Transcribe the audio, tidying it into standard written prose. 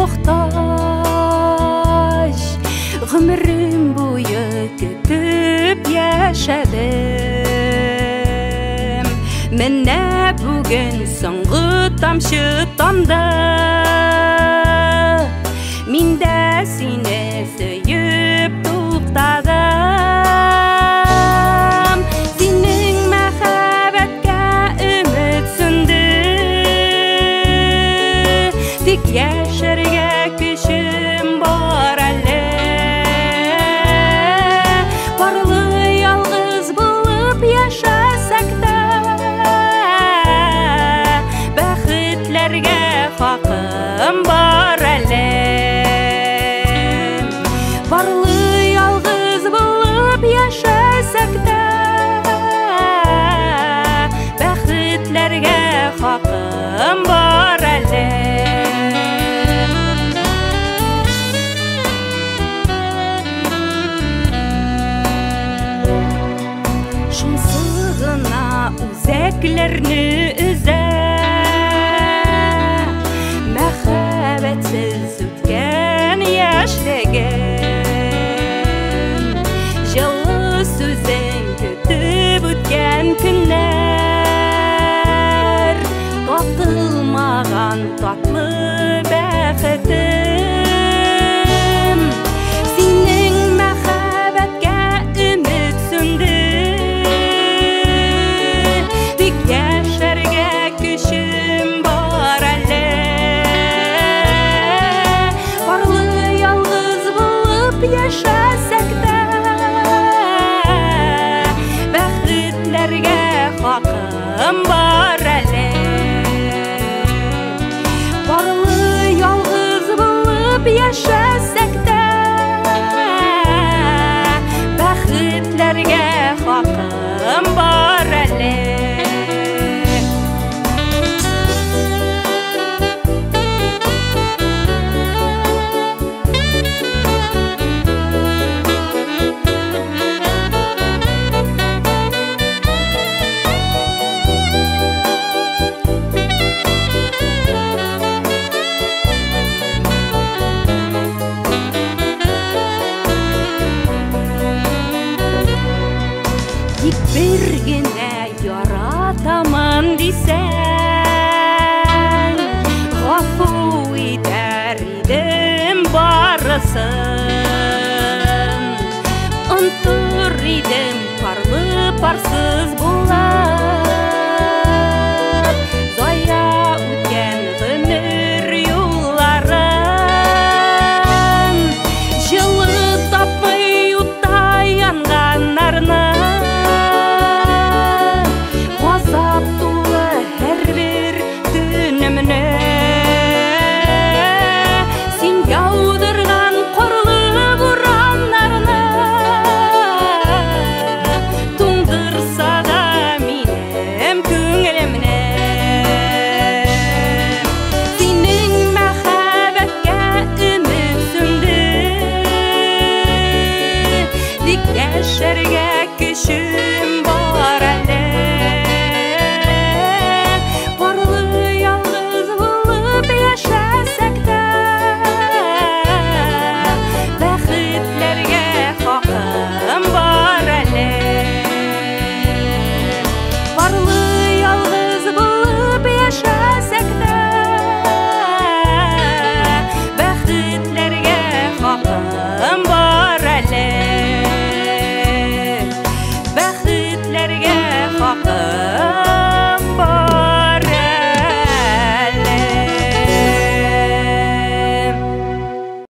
мохтаҗ. Гомерем буе көтеп яшәдем. Менә бүген соңгы тамчы тамды. Мин дә сине сөеп туктадым. Синең мәхәббәткә өмет сүнде. Тик яшәргә көчем бар әле. Парлы ялгыз булып яшәсәк тә, бәхетләргә хакым бар әле. Парлы ялгыз булып яшәсәк тә, бәхетләргә хакым бар әле. Шунсы гына үзәкләрне өзә, мәхәббәтсез үткән яшьлегем. Җылы сүзең көтеп үткән көннәр, татылмаган татлы бәхетем. Синең мәхәббәткә өмет сүнде. Тик яшәргә көчем бар әле. Парлы ялгыз булып яшәсәк тә, бәхетләргә хакым бар әле. Парлы ялгыз булып яшәсәк тә, бәхетләргә хакым бар әле. Тик бер генә яратамын дисәң, гафу итәр идем барысын. Онтыр идем парлы парсыз булып.